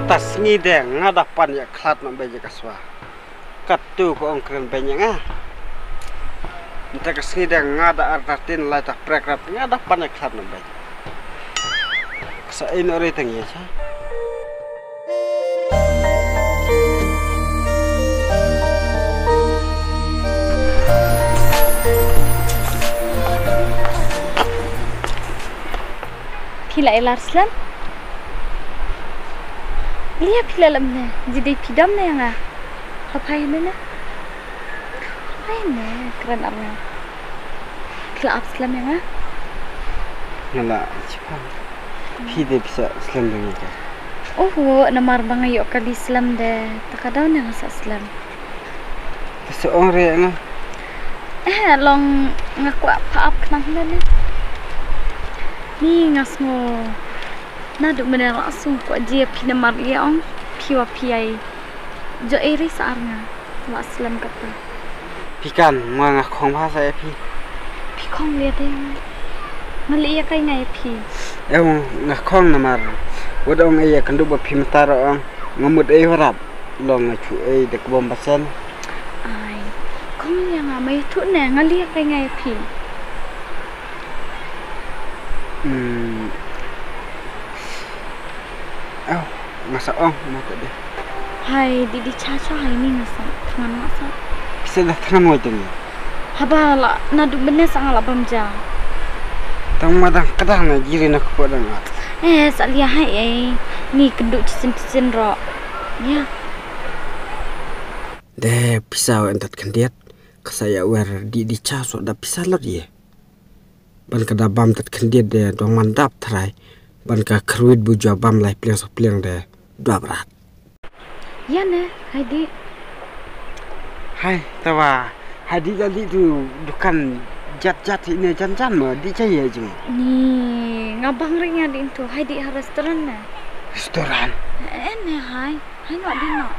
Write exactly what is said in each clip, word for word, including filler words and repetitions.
Ta sngi de nga da pan ïa khlad noh beiñ ïa ka swa. Katto ka ong kren beiñ ïa nga. Nta ka sngi de nga da ar ta tin lai ta prek rat nga da pan ïa khlad noh beiñ. Sa ino re tang ïa cha. Phi la ïalar slem? Lia phi la lem ne, ji dei phi dam ne nga. Hapai ne ne. Hapai ne, kren ar nga. Phi la ap slem ïa nga. Nga la chipa. Phi de pisa slem de nga. Oh, namar ba nga ïoh kali slem de. Ta ka daw ne nga sa slem. Te sa ong re nga. Eh, long nga kwah pha ap khnang hynne ne. Ni nga sngew. Naduh mynne la sung kwah jia phi namar ïa ong phi wa phi ai. Jo eri sa ar nga. La slem kata. Phi kan, nga nga khong bha sa ïa phi. Phi khong lia de. Nga li ïa kai nga ïa phi. Em nga khong namar. Wat ong ïa kan du ba phi mata ro ong. Nga mut ei warap. Long nga chu ei de kbom basen. Ai, kong ïa nga mai tu ne nga lia kai ngai phi. Hmm. Oh, nga sa ong ma ta de. Hai, di di cha cha hai ni nga sa. Thangan nga sa. Sa da thangan wa jeng. Haba la naduh mynne sa nga la bam ja. Tang ma dang kadang na jiri na kpo dang. Eh, sa lia hai eh. Ni kendu chisin chisin ro. Ya. De pisa wa entat khyndiat ka sa ïa wer di di cha so da pisa lot ye. Ban ka da bam tat khyndiat de dong man dap tharai ban ka khrwit bu jua bam lai pliang so pliang de dua brat. Ya ne, hai di. Hai, tawa, hai di da di tu dukan jat jat ine jan jan ma di cha ye jing. Ni, nga bang ring ya di tu, hai di ha restaurant ne. Restaurant. Eh ne hai. Hai noh di noh.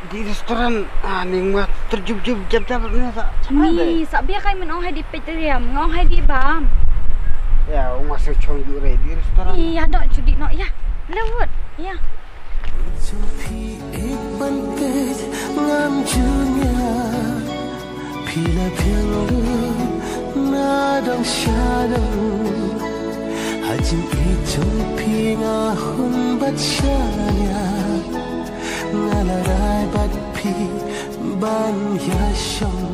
Di restaurant ah ning ma terjub jub jab jab ne sa. Ni sa bia kai men ong hai di pet riam ngong hai di bam. Ya ong ma seng chong ju re di restaurant. Ni ya dok judi noh ya. Lewat ya. Jong phi ek ban pet ngam junia. Phi la phiang lut na dong sha dong. Ha jingïeit jong phi nga hun bat shaniah. Nga la rai bad phi ban ïashong.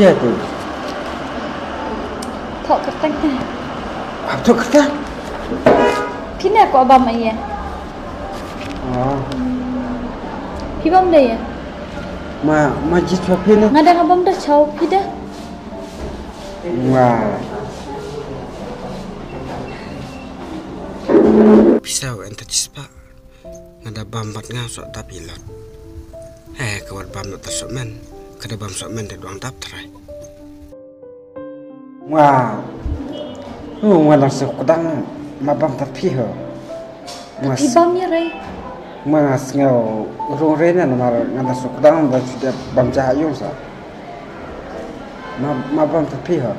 Ïa tu. Thok kyrteng te. Ap thok kyrteng. Phi ne ko bam ïa. Oh. Phi bam de ïa. Ma ma jit pa phi ne. Nga da nga bam da chau phi de. Nga. Pisa wa enta chispa. Nga da bam bat nga so dap ilot. Eh, ka wat bam na taso men. Ka da bam so men de duang dap trai. Nga. Hu nga dang so kudang ma bam ta phi ho. Nga phi bam ya rei. Nga sngew rung rei na namar nga dang so kudang da chudia bam cha yung sa. Ma ma bam ta phi ho.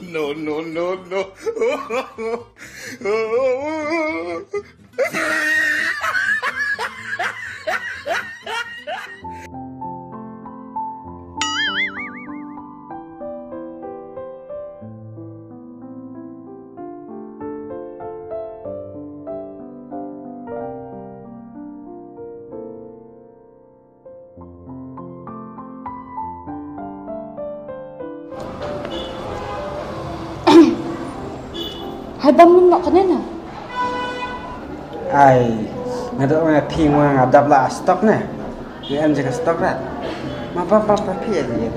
No, no, no, no. Hai bam lum nok kane na. Ai, nga da ong ïa phi nga nga dap la stok ne. Ngi em jaka stok rat. Ma pam pam pam phi ya ya.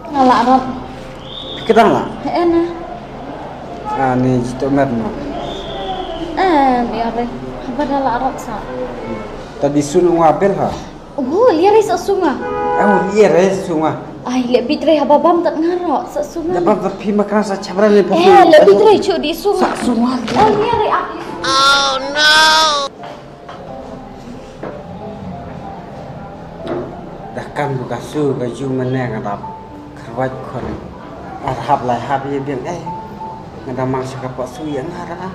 Nga la rot. Phi kdang la? He na. Ah, ni jito mer no. Eh, ya re. Haba da la rot sa. Ta di sun wa bel ha. Oh, lia re sa sunga. Oh, lia re sunga. Ai, le bitre haba bam tat ngaro sa sunga. Da bam tat phi makna sa chabra le phi. Eh, le bitre chu di sunga. Sa sunga. Oh, lia re ap di sunga. Da kan bu ka su ka ju mane nga da kharwaj khon. Ar hap lai hap ye bien eh. Nga da mang sa ka pa su ya nga ra.